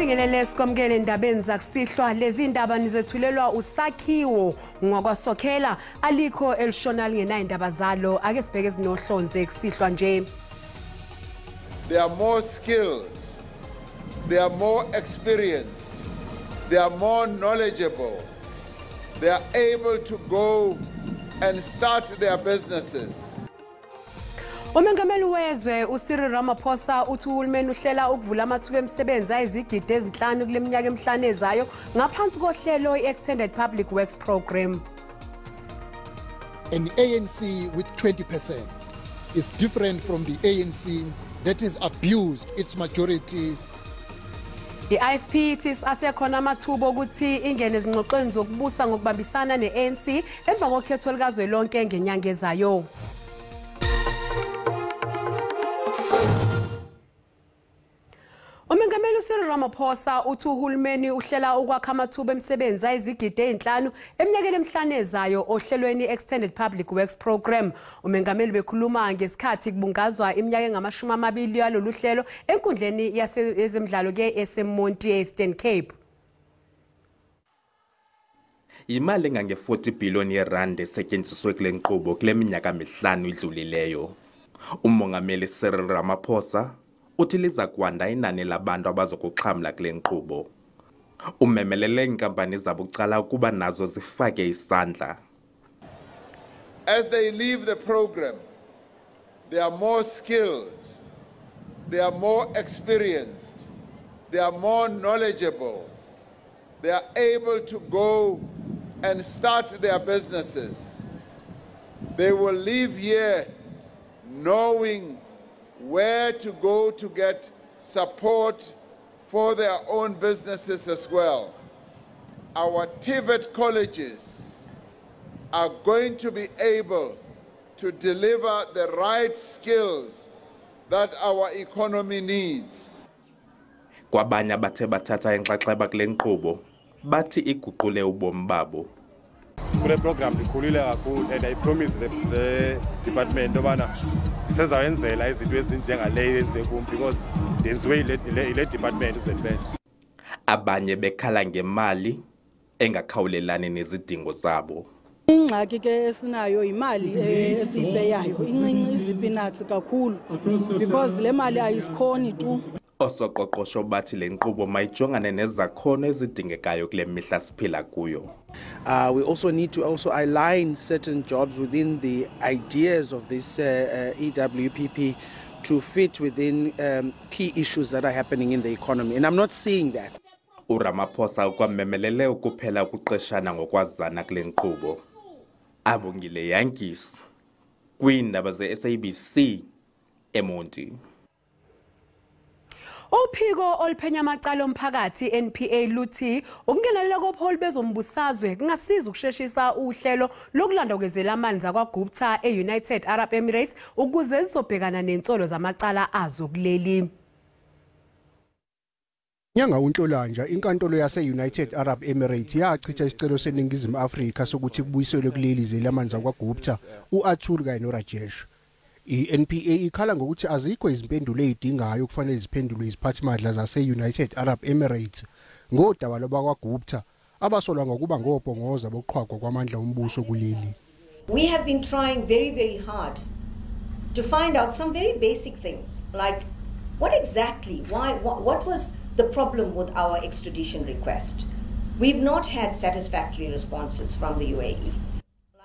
Sikubingelele sikwamukele endabeni zakusihlwa. Lezi indaba nizethulelwa usakhiwo ngwakwaSokhela, alikho elishona lingenayo indaba zalo. Ake sibheke ezinohlonze kusihlwa nje. They are more skilled, they are more experienced, they are more knowledgeable, they are able to go and start their businesses. Umengameli wezwe uCyril Ramaphosa uthi uhulumeni uhlela ukuvula amathuba emisebenzi ayizigidi ezinhlanu kule minyaka emihlanu ezayo ngaphansi kohlelo i-Extended Public Works Programme. An ANC with 20% is different from the ANC that has abused its majority. I-IFP ithi asekhona amathuba okuthi ingene ezingxoxweni zokubusa ngokubambisana ne-ANC emva kokhetho likazwelonke ngenyanga ezayo. Umengameli uCyril Ramaphosa uthi uhulumeni uhlela ukwakha amathuba emisebenzi ayizigidi ezinhlanu eminyakeni emihlanu ezayo ohlelweni Extended Public Works Programme. Umengameli bekhuluma ngesikhathi kubungazwa iminyaka engama-20 yalolu hlelo enkundleni yezemidlalo ke eseMonti e-Eastern Cape. Imali engange-40 billion yerandi esetyenziswe kule nkqubo kule minyaka mihlanu idlulileyo. Umongameli Cyril Ramaphosa uthi liza kwanda inani labantu abazokuxhamla kule nkqubo. Umemelele iinkampani zabucala ukuba nazo zifake isandla. As they leave the program, they are more skilled, they are more experienced, they are more knowledgeable, they are able to go and start their businesses. They will leave here knowing where to go to get support for their own businesses as well. Our TVET colleges are going to be able to deliver the right skills that our economy needs. Kwabanye abathe bathatha inxaxheba kule nkqubo bathi iguqule ubomi babo. Kule program ndikhulile kakhulu and I promise the department obana sezawenzela izinto ezinjengaleyo yenze kum because ndenziwe yile department uZBet. Abanye bekhala ngemali engakhawulelani nezidingo zabo. Ingxaki ke esinayo imali esiyipeyayo incinci, izipinatsi kakhulu because le mali ayisikhoni tu. Osoqoqosho bathi le nkqubo mayijongane nezakhono ezidingekayo kule mihla siphila kuyo. We also need to also align certain jobs within the ideas of this EWPP to fit within key issues that are happening in the economy, and I'm not seeing that. uRamaphosa ukwamemelele ukuphela ukuqeshana ngokwazana kule nkqubo. Abongile Yankees kwiindaba ze-SABC eMonti. Uphiko oluphenya amacala omphakathi NPA luthi ukungenelela kobuholi bezombusazwe kungasiza ukusheshisa uhlelo lokulandwa kwezelamani zakwaGupta e-United Arab Emirates ukuze zizobhekana nensolo zamacala azo kuleli. Nyanga uNhlolanja, inkantolo yase-United Arab Emirates yachitha isicelo seNingizimu Afrika sokuthi kubuyiselwe kuleli zelamani zakwaGupta u-Atul kanye noRajesh. I-NPA ikhala ngokuthi azikho izimpendulo ezidingayo kufanele ziphendulwe iziphathimandla zase-United Arab Emirates ngodaba lwabakwaGupta abasolwa ngokuba ngobhongoza bokuqhwagwa kwamandla ombuso kuleli. We have been trying very, very hard to find out some very basic things like what exactly, why, what was the problem with our extradition request. We've not had satisfactory responses from the UAE.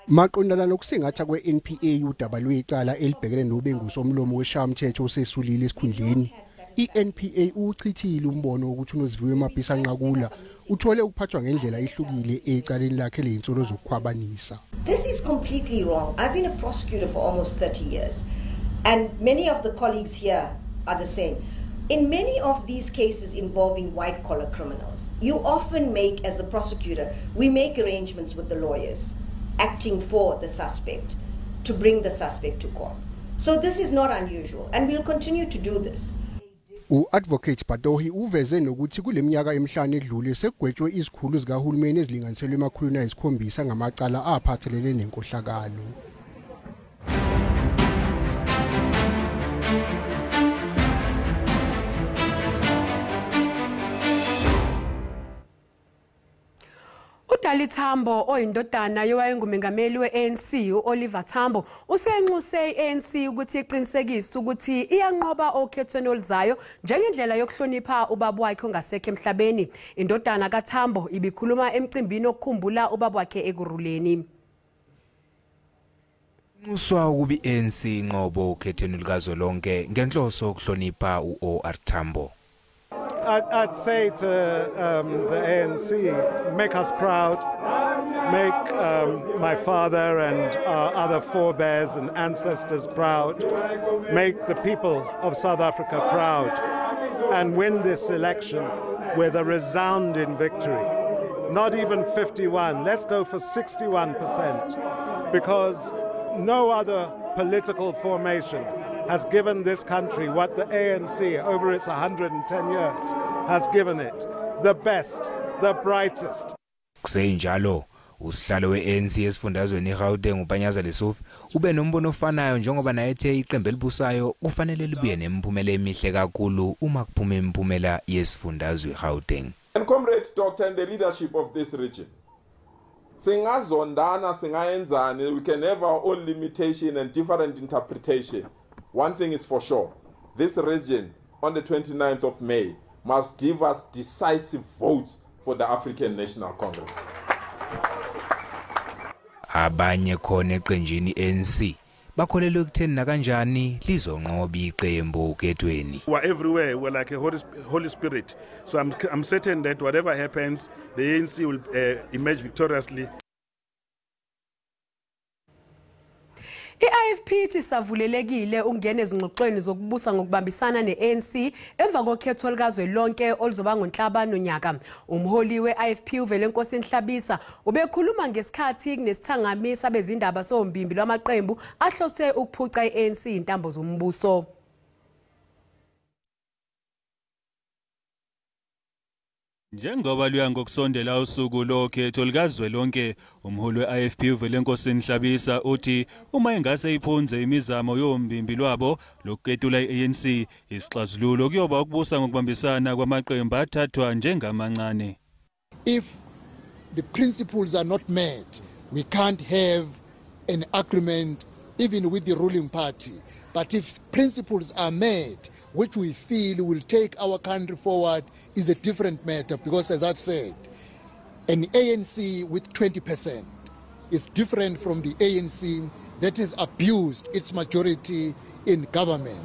Maqondana nokusingatha kwe-NPA udaba lwecala elibhekene nobengusomlomo weshamthetho osesulile esikhundleni, i-NPA uchithile umbono wokuthi uNoziviwe Mapisa Nqakula uthole ukuphathwa ngendlela ehlukile ecaleni lakhe lezinsolo zokukhwabanisa. This is completely wrong. I've been a prosecutor for almost 30 years and many of the colleagues here are the same. In many of these cases involving white-collar criminals, you often make, as a prosecutor, we make arrangements with the lawyers acting for the suspect to bring the suspect to court. So this is not unusual and we'll continue to do this. U-Advocate Batohi uveze nokuthi kule minyaka emihlanu edlule sekugwetshwe izikhulu zikahulumeni ezilinganiselwe ema-700 ngamacala aphathelene nenkohlakalo. UDali Tambo oyindodana yowayengumengameli we-ANC u-Oliver Tambo usenxuse i-ANC ukuthi iqinisekise ukuthi iyanqoba okhethweni oluzayo njengendlela yokuhlonipha ubaba wakhe ongasekho emhlabeni. Indodana kaTambo ibikhuluma emcimbini okukhumbula ubaba wakhe Ekurhuleni. Nxuswa ukuba i-ANC inqobo okhethweni lukazwelonke ngenhloso yokuhlonipha u-OR Tambo. I'd say to the ANC, make us proud, make my father and our other forebears and ancestors proud, make the people of South Africa proud, and win this election with a resounding victory. Not even 51, let's go for 61%, because no other political formation has given this country what the ANC over its 110 years has given it, the best, the brightest. Kusenjalo usihlalo we-ANC esifundazweni iGauteng uPanyaza Lesufi ube nombono ofanayo njengoba naye ethe iqembu elibusayo kufanele libuye nemiphumela emihle kakhulu uma kuphuma imiphumela yesifundazwe iGauteng. And comrade doctor and the leadership of this region, singazondana singayenzani, we can have our own limitation and different interpretation. One thing is for sure, this region on the 29th of May must give us decisive votes for the African National Congress. Abanye khona eqenjini ANC bakholelwa ekutheni nakanjani lizonqoba iqembu okhethweni. We're everywhere, we're like a Holy Spirit. So I'm certain that whatever happens, the ANC will emerge victoriously. I-IFP ithi savulelekile ukungena ezingxoxweni zokubusa ngokubambisana ne-ANC emva kokhetho likazwelonke oluzoba ngoNhlaba nonyaka. Umholi we-IFP uVelenkosini Hlabisa ubekhuluma ngesikhathi kunesithangami sabezindaba sombimbi lwamaqembu ahlose ukuphuca i-ANC intambo zombuso. Njengoba luya ngokusondela usuku lokhetho likazwelonke, umholi we-IFP uVelenkosini Hlabisa uthi uma ingase iphunze imizamo yombimbi lwabo lokuketula i-ANC, isixazululo kuyoba ukubusa ngokubambisana kwamaqembu athathwa njengamancane. If the principles are not met, we can't have an agreement even with the ruling party. But if principles are met, which we feel will take our country forward, is a different matter, because as I've said, an ANC with 20% is different from the ANC that has abused its majority in government.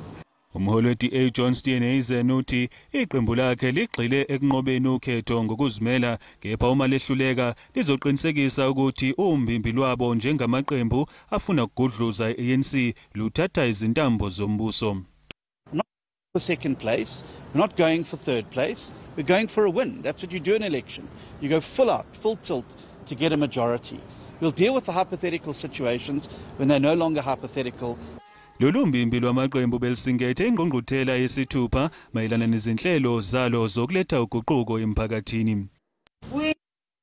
Umholi we-DA John Steenhuisen uthi iqembu lakhe ligxile ekunqobeni ukhetho ngokuzimela, kepha uma lehluleka lizoqinisekisa ukuthi umbimbi lwabo njengamaqembu afuna ukugudluza i-ANC luthatha izintambo zombuso. For second place, we're not going for third place, we're going for a win. That's what you do in election. You go full out, full tilt to get a majority. We'll deal with the hypothetical situations when they're no longer hypothetical. Lolu mbimbi lwamaqembu belisingethe ingqungquthela yesithupha mayelana nezinhlelo zalo zokuletha uguquko emphakathini. We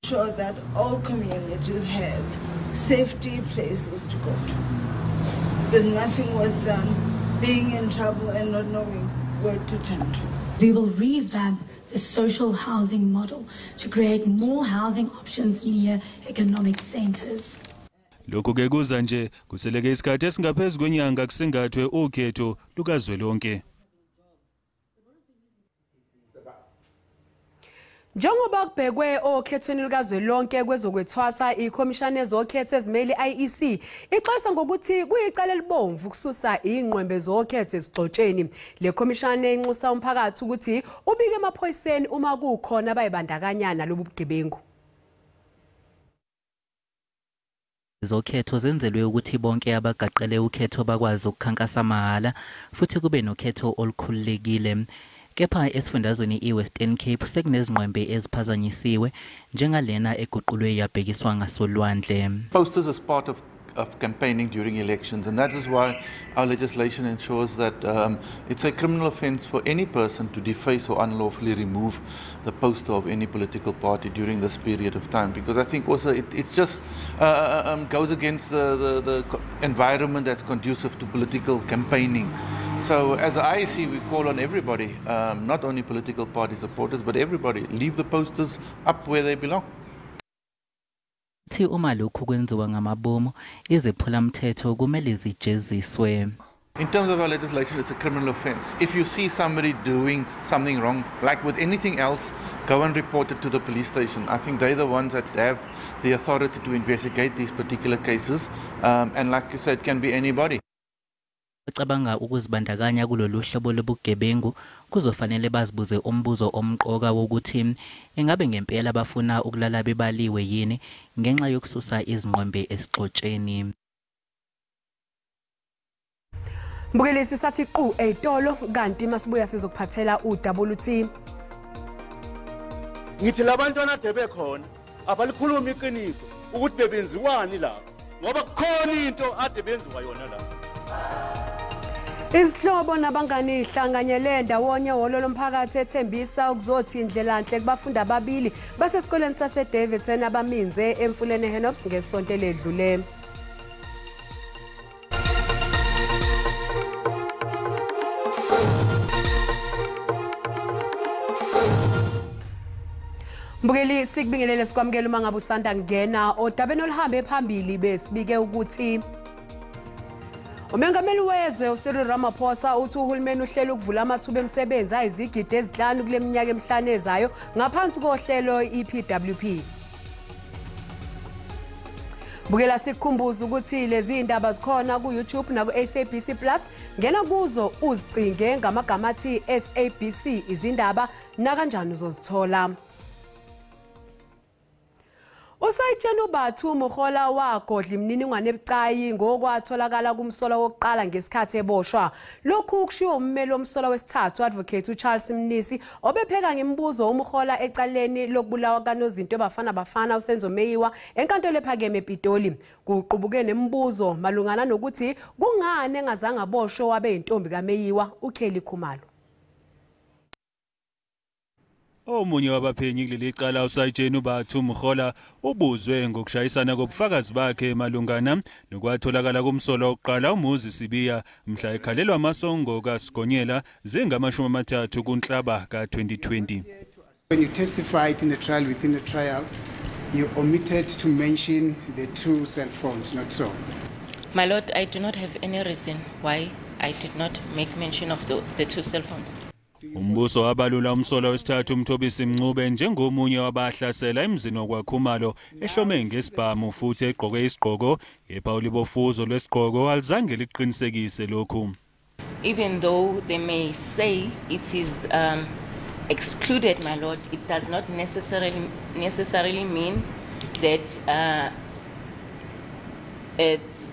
ensure that all communities have safety places to go to. There's nothing worse than being in trouble and not knowing where to turn to. We will revamp the social housing model to create more housing options near economic centers. Lokhu ke kuza nje kuseleke isikhathi esingaphezu kwenyanga kusingathwe ukhetho lukazwelonke. Njengoba kubhekwe okhethweni likazwelonke kwezokwethwasa, ikhomishana yezokhetho ezimele i-IEC ixwayisa ngokuthi kuyicala elibomvu ukususa ingqwembe zokhetho ezigxotsheni. Le khomishana inxusa umphakathi ukuthi ubike emaphoyiseni uma kukhona abayibandakanya nalobu bugebengu. Izokhetho zenzelwe ukuthi bonke abagaqele ukhetho bakwazi ukukhankasa mahhala futhi kube nokhetho olukhululekile. Kepha esifundazweni iWestern Cape sekunezingqwembe eziphazanyisiwe njengalena eguqulwe yabhekiswa ngasolwandle. Posters as part of campaigning during elections, and that is why our legislation ensures that it's a criminal offense for any person to deface or unlawfully remove the poster of any political party during this period of time, because I think also it just goes against the environment that's conducive to political campaigning. So as the IEC, we call on everybody, not only political party supporters, but everybody, leave the posters up where they belong. Uthi uma lokhu kwenziwa ngamabomu, izephulamthetho kumele zijeziswe. In terms of our legislation, it's a criminal offense. If you see somebody doing something wrong, like with anything else, go and report it to the police station. I think they're the ones that have the authority to investigate these particular cases. And like you said, it can be anybody. Cabanga ukuzibandakanya kulolu hlobo lobugebengu kuzofanele bazibuze umbuzo omqoka wokuthi ingabe ngempela bafuna ukulala bebaliwe yini ngenxa yokususa izingqwembe esixotsheni. Mbukeli, sisathi qu eyitolo, kanti masibuya sizokuphathela uWT. Ngithi labantwana ade bekhona abalikhuluma iqiniso ukuthi bebenziwani lapho, ngoba kukhona into ade benziwa yona lapho. Izihlobo nabangani ihlanganyele ndawonye ehholo lomphakathi ethembisa ukuzothi indlelanhle kubafundi ababili basesikoleni saseDavidson abaminze emfuleni eHenops ngesonto eledlule. Mbukeli, sikubingelele sikwamukela uma ngabe usanda kungena odabeni oluhambe phambili. Besibike ukuthi umengameli wezwe uCyril Ramaphosa uthi uhulumeni uhlela ukuvula amathuba emisebenzi ayizigidi ezinhlanu kule minyaka emihlanu ezayo ngaphansi kohlelo iPWP. Bukela, sikukhumbuza ukuthi lezi indaba zikhona ku-YouTube naku-SABC Plus. Ngena kuzo uzicinge ngamagama athi SABC izindaba, nakanjani uzozithola. Usayitsheni uBathu Mogola wagodla imininingwane ebucayi ngokwatholakala kumsolwa wokuqala ngesikhathi eboshwa. Lokhu kushiwo ummeli womsolwa wesithathu advocate uCharles Mnisi obepheka ngemibuzo uMogola ecaleni lokubulawa kanozinto eBafana Bafana uSenzo Meyiwa enkantolo ephakeme ePitoli. Kuqubuke nemibuzo malungana nokuthi kungani engazange aboshwe wabe intombi kaMeyiwa uKelly Khumalo. Omunye wabaphenyi kuleli cala usayitsheni uBathu Mogola ubuzwe ngokushayisana kobufakazi bakhe malungana nokwatholakala kumsolwa wokuqala uMuzi Sibiya mhla ekhalelwa amasongo kaSigonyela zingama-30 kuNhlaba ka-2020. When you testified in a trial within a trial, you omitted to mention the two cell phones, not so? My lord, I do not have any reason why I did not make mention of the two cell phones. Umbuso wabalula umsolwa wesithathu uMthobisi Mncube njengomunye wabahlasela emzini wakwaKhumalo ehlome ngesibhamu futhi egqoke isigqoko, kepha ulibofuzo lwesigqoko alizange liqinisekise lokhu. Even though they may say it is excluded, my lord, it does not necessarily mean that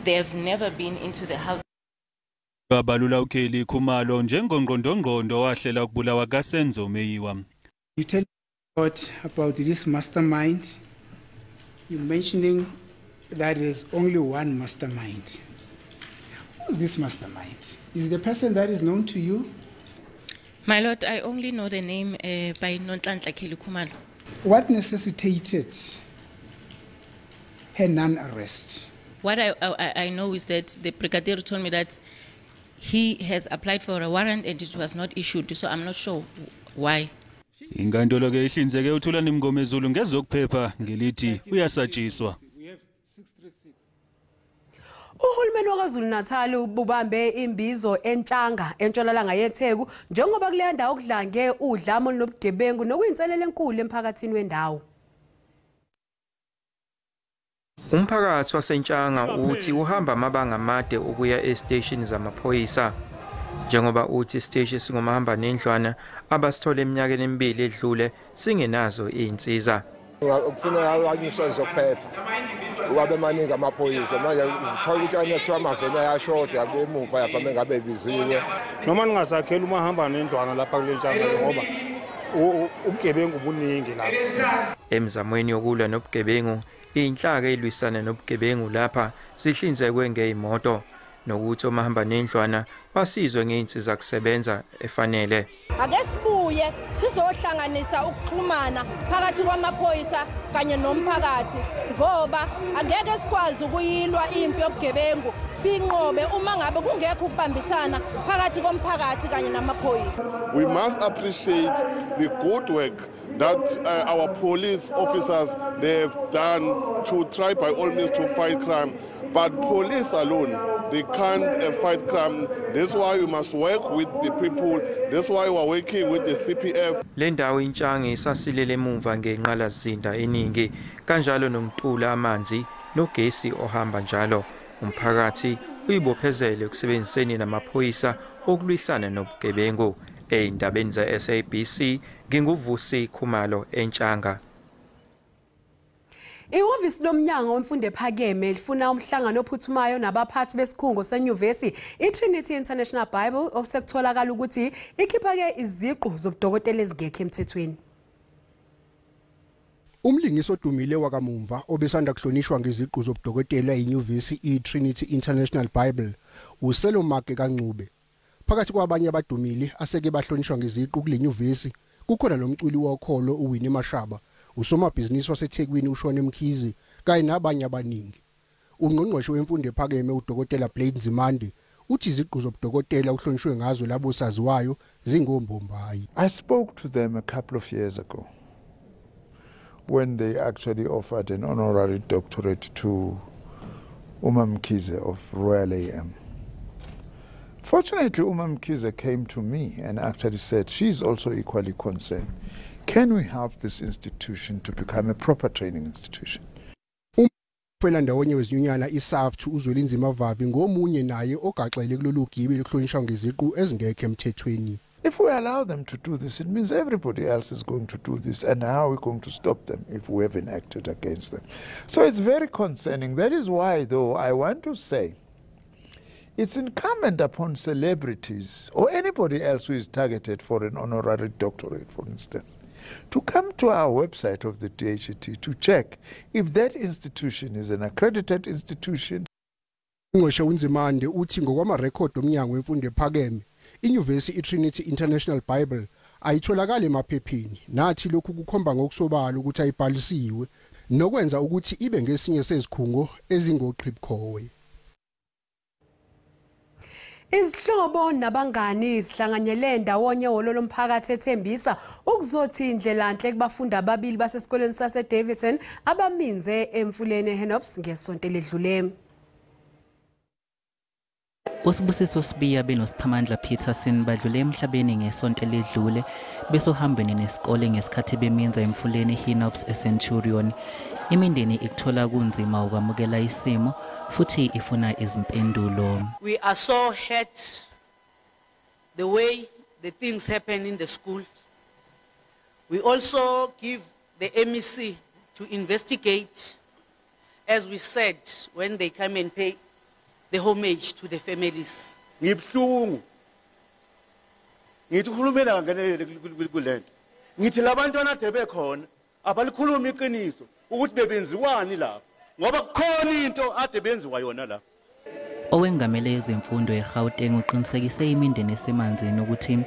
they have never been into the house. Babalula uKelly Khumalo njengongqondongqondo wahlela ukubulawa kaSenzo Meyiwa. You tell about this mastermind, you mentioning that there is only one mastermind. Who is this mastermind? Is the person that is known to you? My lord, I only know the name by Nonhlanhla Kelly Khumalo. What necessitated her non-arrest? What I know is that the brigadier told me that he has applied for a warrant and it was not issued, so I'm not sure why. Inkantolo ke ihlinzeke uThulani Mngomezulu ngezokuphepha ngelithi uyasatshiswa. Uhulumeni waKwaZulu Natal ububambe imbizo entshanga entshonalanga yeTheku njengoba kuleya ndawo kudlange udlame nobugebengu nokuyinselele enkulu emphakathini wendawo. Umphakathi wasentshanga uthi uhamba amabanga amade ukuya esiteshini zamaphoyisa, njengoba uthi isiteshi singomahamba nendlwana abasithole eminyakeni emibili edlule singenazo izinsiza. Kufuneka anyuswe zokuphepha wabe maningi amaphoyisa manje uthola ukuthi anethiwa amaveni ayashoda emuva lapha mengabe biziwe. Noma ningasakhela umahamba nendlwana lapha kule ntshanga ngoba ubugebengu buningi lapha. Emizamweni yokulwa nobugebengu, inhlaka elwisana nobugebengu lapha sihlinzekwe ngezimoto nokuthi omahamba nendlwana basizwe ngeinsiza kusebenza efanele. Ake sibuye Sibuye sizohlanganisa ukuxhumana phakathi kwamaphoyisa kanye nomphakathi, ngoba angeke sikwazi ukuyilwa impi yobugebengu sinqobe uma ngabe kungekho ukubambisana phakathi komphakathi kanye namaphoyisa. We must appreciate the good work that our police officers they have done to try by all means to fight crime. But police alone, they can't fight crime. That's why we must work with the people. That's why we are working with the CPF. Le ndawo iNtshange isasilele emuva ngenqalasizinda eningi, kanjalo nomntula amanzi nogesi ohamba njalo. Umphakathi uyibophezele ekusebenziseni namaphoyisa okulwisana nobugebengu. Ey'ndabeni ze-SABC nginguVusi Khumalo eNtshanga. Ihhovisi lomnyango wemfundo ephakeme lifuna umhlangano ophuthumayo nabaphathi besikhungo senyuvesi iTrinity International Bible osekutholakala ukuthi ikhipha-ke iziqu zobudokotela ezingekho emthethweni. Umlingisi odumile wakamumva obesanda kuhlonishwa ngeziqu zobudokotela enyuvesi iTrinity International Bible uSelomake kaNcube. Phakathi kwabanye abadumile aseke bahlonishwa ngeziqu kule nyuvesi kukhona nomculi wokholo uWinnie Mashaba, usomabhizinisi waseThekwini uShone Mkhize kanye nabanye abaningi. Ungqongqoshe wemfundo ephakeme uDokotela Blade Nzimande uthi iziqu zobudokotela uhlonishwe ngazo labo saziwayo zingombombayi. I spoke to them a couple of years ago when they actually offered an honorary doctorate to Uma Mkhize of Royal AM. Fortunately, Uma Mkhize came to me and actually said she's also equally concerned. Can we help this institution to become a proper training institution? Umfela ndawonye wezinyunyana iSAFTU uZwelinzima Vavi ngomunye naye ogaxele kulolu gibe lokuhlonishwa ngeziqu ezingekho emthethweni. If we allow them to do this, it means everybody else is going to do this, and how are we going to stop them if we haven't acted against them? So it's very concerning. That is why, though, I want to say it's incumbent upon celebrities or anybody else who is targeted for an honorary doctorate, for instance, to come to our website of the DHET to check if that institution is an accredited institution. Ungqongqoshe uNzimande uthi ngokwamarekhodi omnyango wemfundo ephakeme, inyuvesi iTrinity International Bible ayitholakali emaphepheni, nathi lokhu kukhomba ngokusobala ukuthi ayibhalisiwe nokwenza ukuthi ibe ngesinye sezikhungo ezingoqhibukhowe. Izihlobo nabangani zihlanganyele ndawonye ehholo lomphakathi eThembisa ukuzothi indlelanhle kubafundi ababili basesikoleni saseDaveyton abaminze emfuleni eHennops ngesonto eledlule. uSibusiso Sibiya benoSiphamandla Peterson badlule emhlabeni ngesonto eledlule besohambeni nesikole ngesikhathi beminza emfuleni eHennops eCenturion. Imindeni ikuthola kunzima ukwamukela isimo futhi ifuna izimpendulo. We are so hurt the way the things happen in the school. We also give the MEC to investigate, as we said, when they come and pay the homage to the families. Ngibuhlungu. Ngithi uhulumeni akangenelele kulento. Ngithi labantwana ade bekhona abalikhuluma iqiniso ukuthi bebenziwani lapha, ngoba kukhona into ade benziwa yona lapha. Owengamele ezemfundo eGauteng uqinisekise imindeni esemanzini ukuthi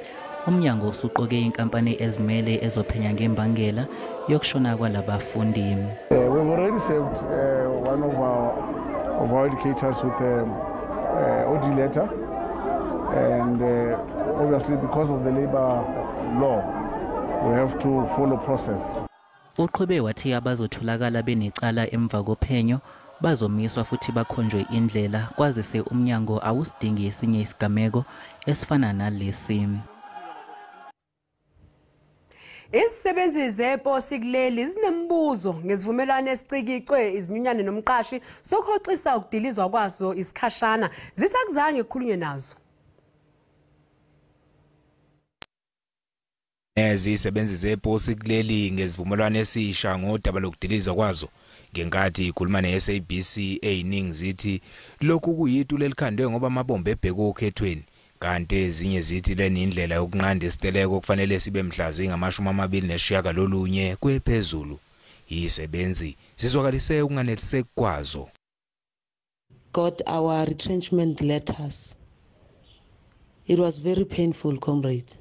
umnyango usuqoke inkampani ezimele ezophenya ngembangela yokushona kwalabafundi. We've already served one of our educators with an OD letter, and obviously because of the labor law we have to follow process. Uqhube wathi abazotholakala benecala emva kophenyo bazomiswa futhi bakhonjwe indlela, kwazise umnyango awusidingi esinye isigameko esifana nalesi. Izisebenzi zeposi kuleli zinembuzo ngesivumelwano esicikicwe izinyunyane nomqashi sokuhoxisa ukudilizwa kwazo isikhashana, zisakuzange kukhulunywe nazo. Izisebenzi zeposi kuleli ngesivumelwano esisha ngodaba lokudilizwa kwazo. Ngenkathi ikhuluma ne-SABC eyiningi zithi lokhu kuyitu lelikhandwe ngoba amabombe ebheke okhethweni, kanti ezinye zithi lena indlela yokunqanda isiteleko kufanele sibe mhla zingama-29 kwephezulu. Izisebenzi zizwakalise ukunganeliseki kwazo. Got our retrenchment letters. It was very painful, comrades.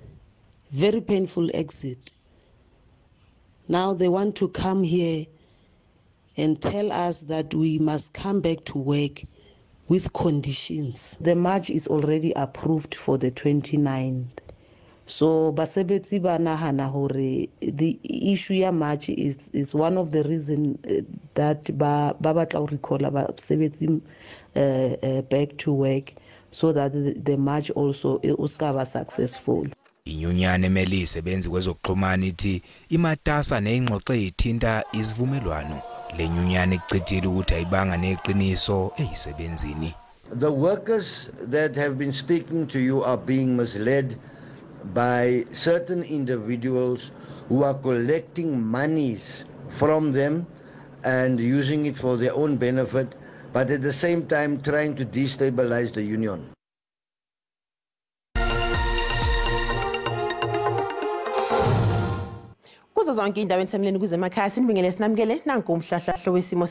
Very painful exit. Now they want to come here and tell us that we must come back to work with conditions. The march is already approved for the 29th. So basebetsi ba nahana hore the issue ya march is one of the reason that ba batla ho recall basebetsi back to work so that the march also o ska ba successful. Inyunyana emele isebenzi kwezokuxhumana ithi imatasa nezingxoxo ezithinta isivumelwano. Le nyunyana ikuchithile ukuthi ayibanga neqiniso eyisebenzini. The workers that have been speaking to you are being misled by certain individuals who are collecting monies from them and using it for their own benefit, but at the same time trying to destabilize the union. Kuzo zonke indawo ensemleni kuzemakhaya sinibingele sinamukele nanku umhlahlahlo wesimo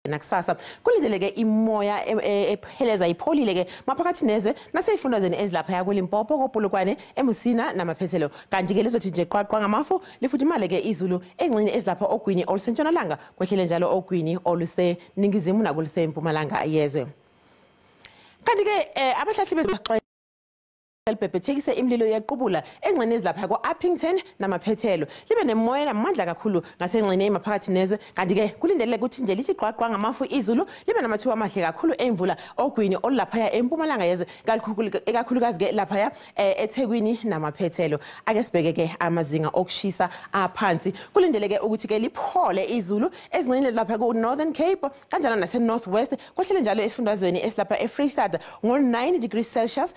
nakusasa kulindeleke imoya epheleza ipholile ke maphakathi nezwe naseyifundazweni ezilaphaya kweLimpopo koPolokwane eMusina namaphethelo kanti ke lizothi nje qwaqwa ngamafu lifudumale ke izulu engxenye ezilapha ogwini olusentshonalanga kwehlele njalo ogwini oluseningizimu nakolusempumalanga yezwe. Kanti ke abahlahli bezixwaye libhebhethekise imililo yequbula engxenye ezilapha ko-Upington namaphethelo libe nemoya namandla kakhulu ngasengxenye emaphakathi nezwe kanti ke kulindeleke ukuthi nje lithi qwaqwa ngamafu izulu libe namathuba amahle kakhulu emvula ogwini olulaphaya empumalanga yezwe ikakhulukazi ke laphaya eThekwini namaphethelo. Ake sibheke ke amazinga okushisa aphansi. Kulindeleke ukuthi ke liphole izulu ezingxenye lapha ku-Northern Cape kanjalo nase-North West kwehlele njalo esifundazweni esilapha eFree State ngo-9 degrees Celsius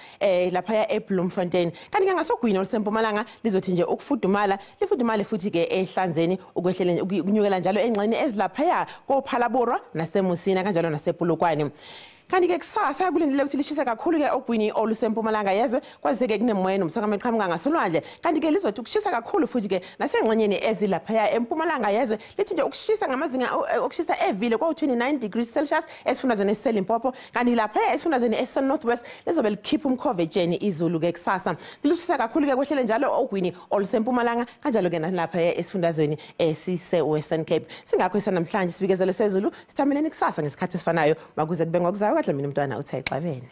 laphaya eBloemfontein. Kanti ke ngasogwini olusempumalanga lizothi nje ukufudumala lifudumale futhi ke ehlanzeni ukwehlele ukunyukela njalo engxenye ezilaphaya koPhalaborwa naseMusina kanjalo nasePolokwane. Kanti ke kusasa kulindele ukuthi lishise kakhulu ke ogwini olusempumalanga yezwe kwazise ke kunemoya nomswakama eqhamuka ngasolwandle kanti ke lizothi ukushisa kakhulu futhi ke nasengxenyeni ezilaphaya empumalanga yezwe lithi nje ukushisa ngamazinga okushisa evile kwa-29 degrees Celsius esifundazweni esiseLimpopo kanti laphaya esifundazweni esise-North West lizobe likhipha umkhovetsheni izulu ke kusasa. Lishisa kakhulu ke kwehlele njalo ogwini olusempumalanga kanjalo ke nalaphaya esifundazweni esise-Western Cape. Singakho esanamhlanje sibikezelo sezulu sithameleni kusasa ngesikhathi esifanayo makuze kube ngokuzayo. Mina umntwana uthe exabene.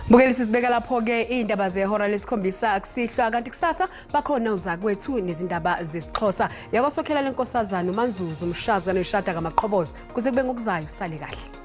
Bukeli sizibeka lapho ke indaba zehora lesikhombisa kusihlwa kanti kusasa bakhona uzakwethu nezindaba zesiXhosa. Yakosokhela lenkosazana uManzuzu umshazi kanoshada kaMaqhoboza kuze kube ngokuzayo sale kahle.